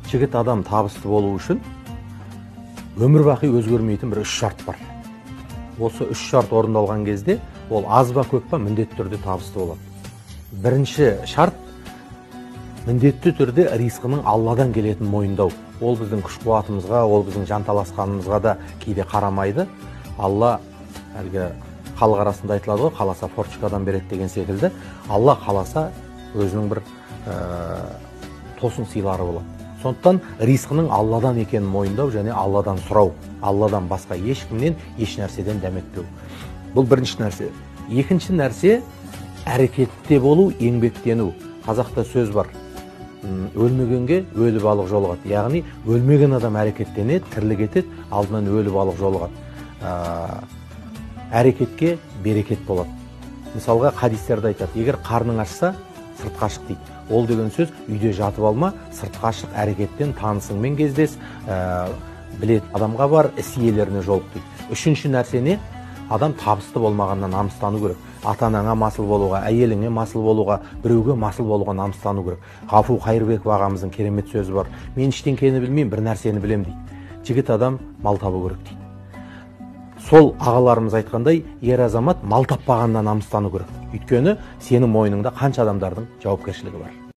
Жігіт адам табысты болу үшін өмір бақи өзгермейтін бір үш шарт бар. Осы үш шарт орындалған кезде ол аз ба көп па міндетті түрде табысты болады. Бірінші шарт міндетті түрде ризқының Алладан келетінін мойындау. Ол біздің күш қуатымызға, ол біздің жанталасқанымызға да кейде қарамайды. Алла, әлгі халық арасында айтылады ғой, қаласа форточкадан береді деген секілді, Алла қаласа өзінің бір тосын сыйлары болады. Сондықтан ризқының Алладан екенін мойындау және Алладан сұрау, Алладан басқа ешкімнен еш нәрседен дәметпеу. Бұл бірінші нәрсе. Екінші нәрсе әрекетте болу, еңбектену. Қазақта сөз бар. Өлмегенге өлі балық жолығады. Яғни өлмеген адам әрекеттенеді, тірлік етеді, алдынан өлі балық жолығады. Әрекетке берекет болады. Мысалға хадистерде айтады, егер қарның ашса, сыртқа шық дейді. Ол деген сөз үйде жатып алма, сыртқа шық, әрекеттен, танысыңмен кездес, білетін адамға бар, іс иелеріне жолық дейді. Үшінші нәрсе не? Адам табысты болмағаннан намыстану керек. Ата-анаңа масыл болуға, әйеліңе масыл болуға, біреуге масыл болуға намыстану керек. Ғафу Қайырбеков ағамыздың керемет сөзі бар. Мен ештеңкені білмеймін, бір нәрсені білем дейді. Жігіт адам мал табу керек дейді. Сол ағаларымыз айтқандай, ер азамат мал таппағаннан намыстану керек. Өйткені сенің мойныңда қанша адамдардың жауапкершілігі бар.